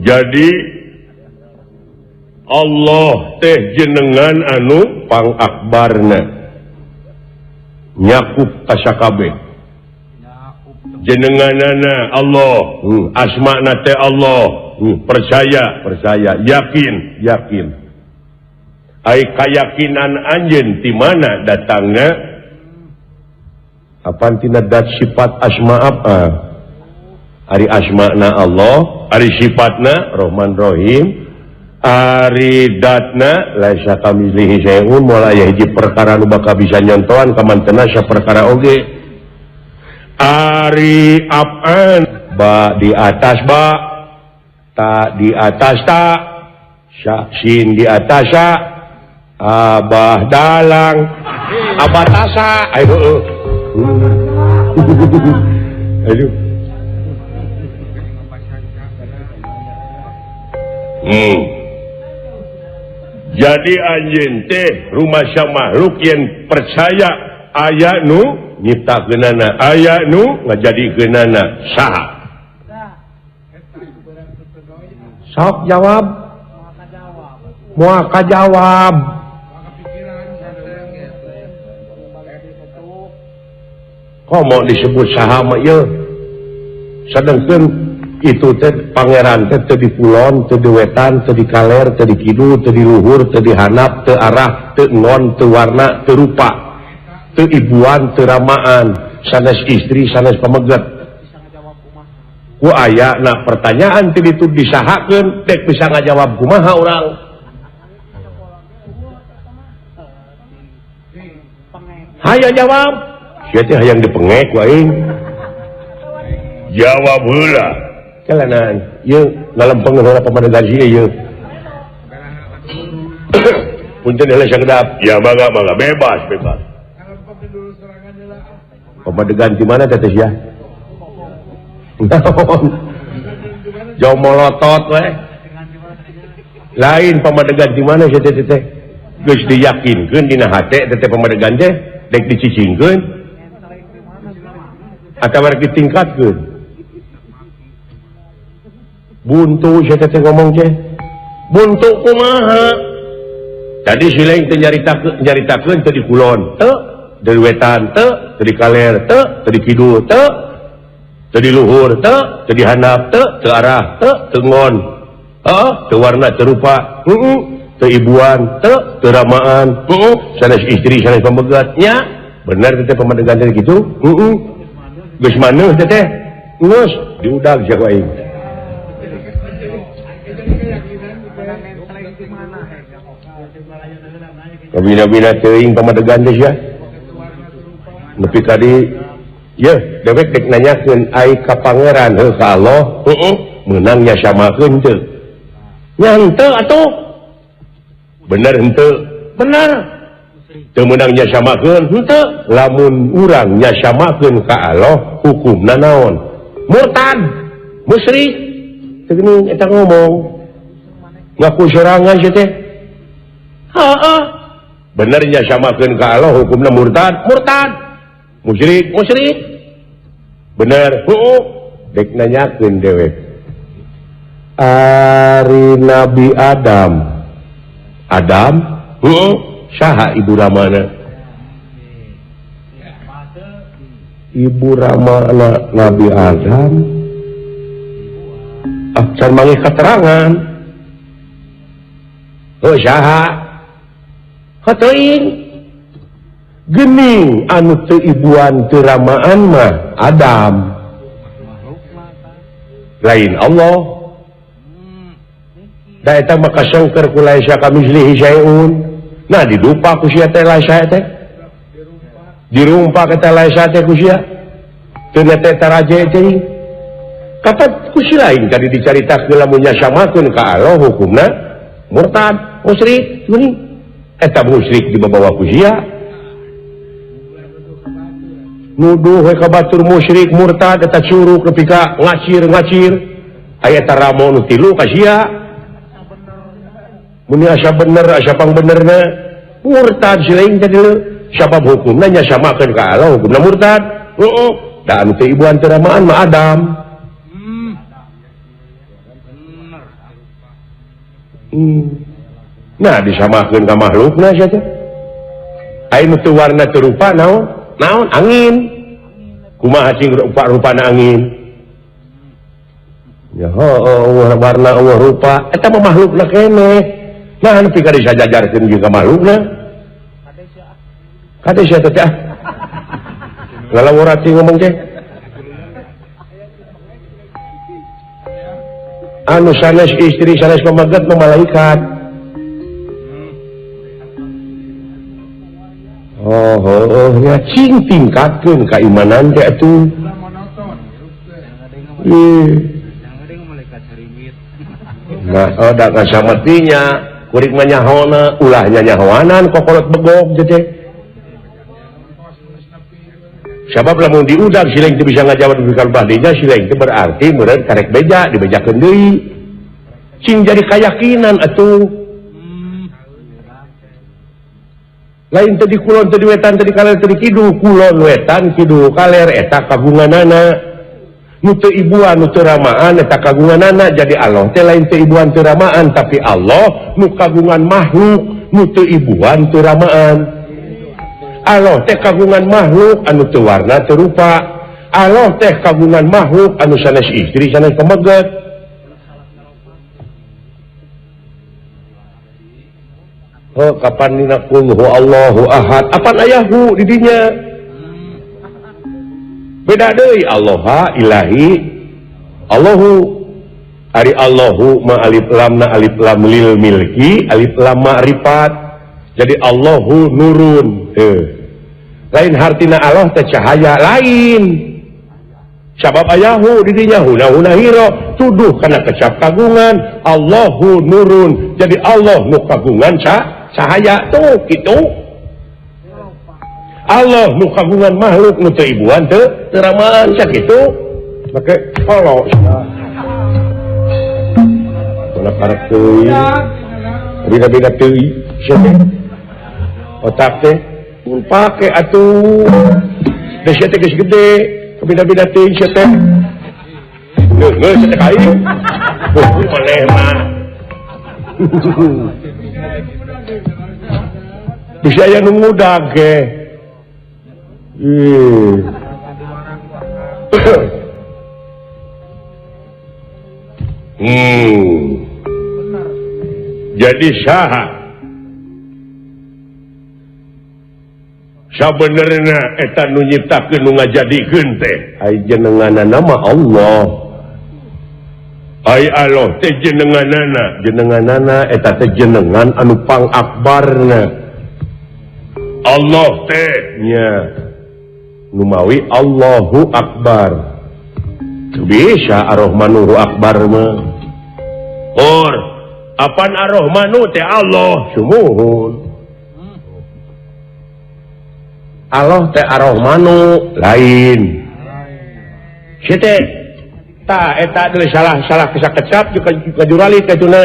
Jadi Allah teh jenengan anu pangakbarna nyakup kasakabeh jenenganana Allah, asmana teh Allah, percaya percaya, yakin yakin. Ai kayakinan anjeun ti mana datangna? Apan tina dat sifat asma apa? Ari asmana Allah, ari sifatna Rahman Rahim, ari datna laisa kamitslihi syai'un, moal aya hiji perkara nu bakal bisa nyontohan kamantena saperkara oge. Ari apaan ba di atas ba, ta di atas ta, sya sin di atas sa, abah dalang abah tasa. Ayo aduh. Jadi anjeun teh rumasa makhluk yang percaya aya nu nyiptakeunana, aya nu ngajadikeunana saha? Sok jawab. Moal kajawab. Komo disebut saha mah ieu? Sedengkeun itu teh pangeran teh teu di kulon, teu di wetan, teu di kaler, teu di kidul, teu di luhur, teu di handap, teu arah, teu ngon, teu warna, teu rupa, teu ibuan, teu ramaan, sanes istri, sanes pameget. Ku aya na pertanyaan teu ditu disahakeun, dek bisa ngajawab kumaha urang? Hayo jawab. Sia teh hayang dipengek ku aing. Jawab heula. Kelanan, ieu ngalempeng heula pamadegan ieu ieu. Punten heula sakedap. Ya mangga mangga bebas bebas. Pamadegan di mana teh sia? Jauh molotot we. Lain pamadegan di mana sia teh teh? Geus diyakinkeun dina hate teh teh pamadegan teh dek dicicingkeun atawa rek ditingkatkeun. Buntu saya teh ngomong teh. Buntu kumaha? Tadi si lain teh nyaritakeun teh di kulon teu, dari wetan teu, dari kaler teu, dari kidul teu, teu di luhur teu, teu di handap teu, teu arah teu, teu ngon. Heuh, teu warna teu rupa. Heeh, teu ibuan teu, teu ramaan. Heeh, sanes istri sanes pamegat nya. Bener teh pamadegan teh kitu? Heeh. Geus maneuh teh teh. Geus diudag sia ku aing. Kabina-bina teuing pamadegan teh sia. Nepi ka di yeuh dewek dek nanyakeun ai ka pangeran heuh ka Allah, heueuh meunang nya samakeun teu. Nya henteu atuh. Bener henteu? Bener. Teu meunang nya samakeun henteu. Lamun urang nya samakeun ka Allah hukumna naon? Murtad, musyrik. Teu geuning eta ngomong. Ngaku sorangan sia teh. Heeh. Benernya samakeun ka Allah hukumna murtad, murtad. Musyrik, musyrik. Bener, heueuh. Dek nanyakeun dewek. Ari Nabi Adam. Adam, heueuh, saha ibu ramana? Ibu ramana Nabi Adam. Ah, can manggih keterangan. Oh, saha? Teuing geuning anu teu ibuan teu ramaan mah Adam lain Allah. Da eta mah kasengker ku laisa kamislihi syai'un. Nah didupa ku sia teh laisa teh. Dirumpak eta laisa teh ku sia. Teu teh taraje teh. Kata ku si lain tadi dicaritakeun lamun nya samakeun ka Allah hukumna murtad, musyrik geuning. Eta musyrik dibawa ku sia. Nuduh we ka batur musyrik murtad eta curug nepi ka ngacir-ngacir. Aya taramo nu tilu ka sia. Mun asa bener asa pangbenerna murtad silaing teh deuleu. Sabab hukumna nya samakeun ka Allah hukumna murtad. Heeh, da anu teu ibuan teu ramaan mah Adam. Nah disamakeun ka makhlukna sia teh. Aya nu teu warna teu rupa naon? Naon angin. Kumaha cing rupa-rupana angin? Ya heuh warna eueuh rupa eta mah makhlukna keneh. Nah anu pika disajajarkeun jeung ka makhlukna. Kade sia teh ah. Ngalaworati ngomong teh. Anu sanes istri sanes pameget mah malaikat. Oh, oh, ya cing tingkatkeun keimanan teh atuh. Nah, oh da kasamatinya kurik mah nyahona, ulah nyahoanan kokolot begog teh. Sabab lamun diudag sileng teu bisa ngajawab di kalbadinya sileng teh berarti meureun karek beja dibejakeun deui. Cing jadi kayakinan atuh. Lain teu di kulon teu di wetan teu di kaler teu di kidul, kulon wetan kidul kaler eta kagunganana. Nu teu ibuan nu teu ramaan eta kagunganana. Jadi Allah teh lain teu ibuan teu ramaan tapi Allah nu kagungan makhluk nu teu ibuan teu ramaan. Allah teh kagungan makhluk anu teu warna teu rupa. Allah teh kagungan makhluk anu sanes istri sanes pameget. Oh kapan dina qul huwallahu ahad apan ayahu di dinya. Beda deui Allah ilahi Allahu. Ari Allahu ma alif lam na alif lam lil milki alif lam ma'rifat. Jadi Allahu nurun. Lain hartina Allah teh cahaya lain. Sabab ayahu di dinya huna-huna hiro tuduh kana kecap kagungan Allahu nurun. Jadi Allah nu kagungan cahaya tuh kitu. Allah nu kagungan makhluk nu teu ibuan teu ramaan sakitu. Make kolok mana karek teuing beda-beda teuing sia teh otak teh mun pake atuh da sia teh geus gede beda-beda teuing sia teh geus sia teh ka aing maneh mah bisa aya nu ngudag ge. Jadi saha sabenerna eta nu nyiptakeun nu ngajadikeun teh ai jenenganana mah Allah. Ai Allah teh jenenganana, jenenganana eta teh jenengan anu pangakbarna. Allah teh nya numawi Allahu Akbar. Bisa Ar-Rahmanu Akbar mah. Or apan Ar-Rahmanu teh Allah sumuhun. Allah teh Ar-Rahmanu lain. Si teh ta eta deui salah-salah kesakecap juga jurali teh tuna.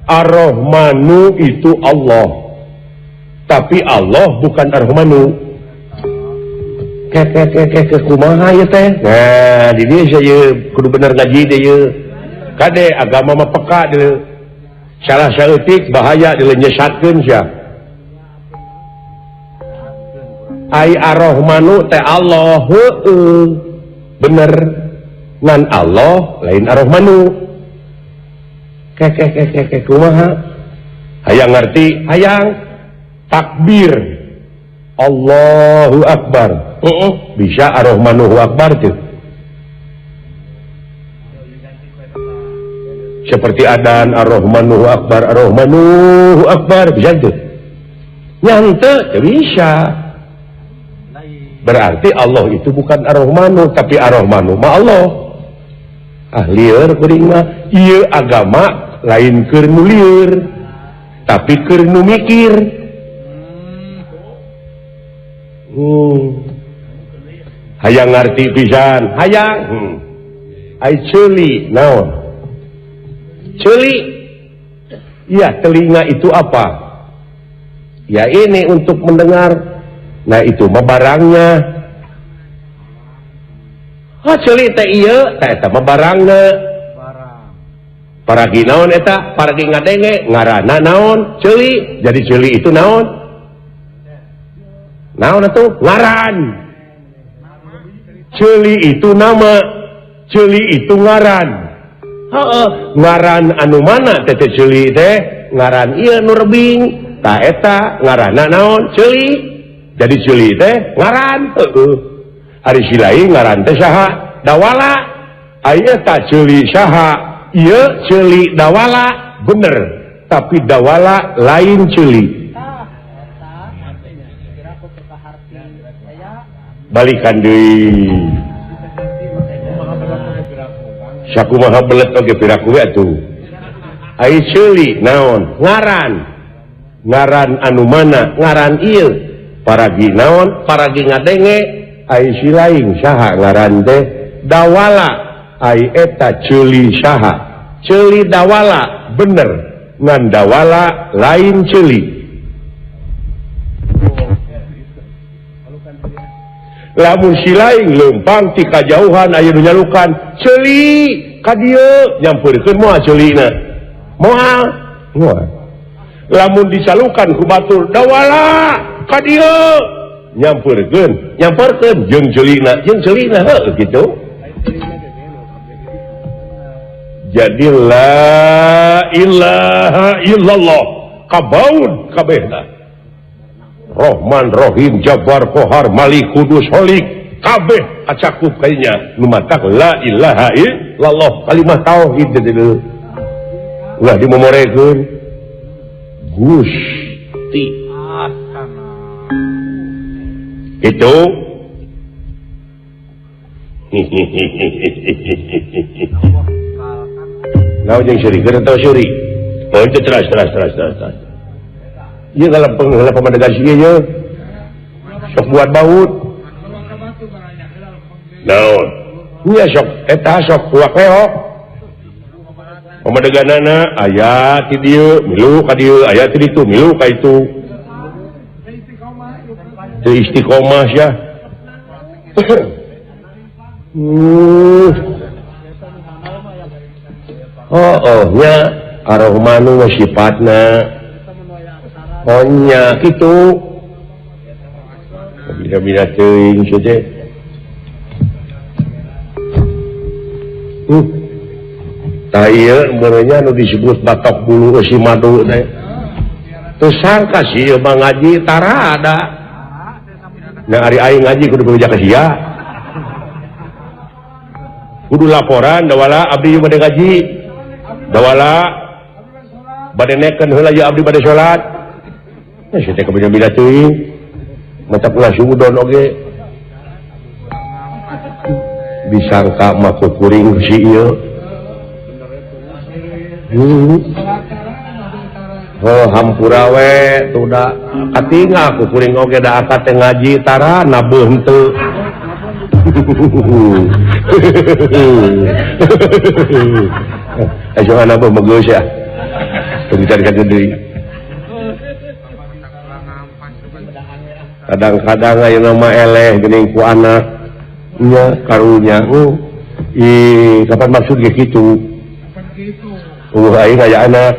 Ar-Rahmanu itu Allah. Tapi Allah bukan Ar-Rahmanu. Ke kumaha ieu teh? Nah, di dieu sia kudu bener ngaji deui ieu. Kade agama mah peka deui. Salah saeutik bahaya deui nyesatkeun sia. Ai Ar-Rahmanu teh Allah heueuh. Bener. Ngan Allah lain Ar-Rahmanu. Ke kumaha? Hayang ngerti, hayang takbir. Allahu Akbar. Bisa Ar-Rahmanu Akbar tuh. Seperti adan Ar-Rahmanu Akbar, Ar-Rahmanu Akbar, bisa tuh. Nyante bisa. Berarti Allah itu bukan Ar-Rahmanu, tapi Ar-Rahmanu ma Allah. Ah lieur kuring mah, ieu agama lain keur nu lieur, tapi keur nu mikir. Hayang ngarti pisan, hayang. Ai ceuli naon? Ceuli. Ya, telinga itu apa? Ya ini untuk mendengar. Nah itu mah barangnya. Oh ceuli teh ieu, tah eta mah barangna. Paragi naon eta? Paragi ngadenge, ngaranna naon? Ceuli. Jadi ceuli itu naon? Naon atuh? Ngaran. Ceuli itu nama, ceuli itu ngaran. Heeh, ngaran anu mana teh ceuli teh? Ngaran ieu nu rebing. Tah eta ngaranna naon? Ceuli. Jadi ceuli teh ngaran. Heeh. Ari si lain ngaran teh saha? Dawala. Aya ta ceuli saha? Ieu ceuli dawala, bener. Tapi dawala lain ceuli. Balikan deui. Sakumaha belet oge piraku we atuh. Ai ceuli naon? Ngaran. Ngaran anu mana? Ngaran ieu. Paragi naon? Paragi ngadenge. Ai si lain saha ngaran teh? Dawala. Ai eta ceuli saha? Ceuli dawala, bener. Ngan dawala lain ceuli. Lamun si lain leumpang ti kajauhan aya nu nyalukan ceuli ka dieu nyampeurkeun moal ceulina. Moal. Moal. Lamun dicalukan ku batur dawala ka dieu nyampeurkeun, nyamperkeun jeung ceulina heuh kitu. Jadi la ilaha illallah kabaun kabehna. Rohman Rohim Jabbar Kohar Malik Kudus Holik kabeh kacakup kayaknya nu matak la ilaha illallah kalimah tauhid deui ulah dimomorekeun Gusti itu. Naon jeung syurikeun atawa syuri? Oh itu terus. Ieu ngalempeng heula pamadegan si ieu sok buat baut. Naon? Nya sok eta sok kuak leok. Pamadeganana aya ti dieu milu ka dieu, aya ti ditu milu ka itu. Teu istiqomah sia. Oh, oh nya Ar-Rahmanu wa sifatna. Oh nya kitu. Bida-bida teuing sia teh. Tah ieu meureunnya nu disebut batok bulu si madu teh. Teu sangka si ieu mah ngaji tarada. Nah ari aing ngaji kudu bebeja ka sia. Kudu laporan dawala abdi bade ngaji. Dawala bade nekeun heula ieu abdi bade salat. Nah sia teh kabina-bina teuing. Mata ulah suudon oge. Disangka mah kuring si ieu. Oh hampura we tuh da katingal kuring oge da akad teh ngaji tara nabeuh henteu. Jangan nabeuh mah geus ya. Teu dicari deui. Kadang-kadang ayeuna mah eleh geuning ku anak nya karunya. Ih, kapan maksud ge kitu? Aing aya anak.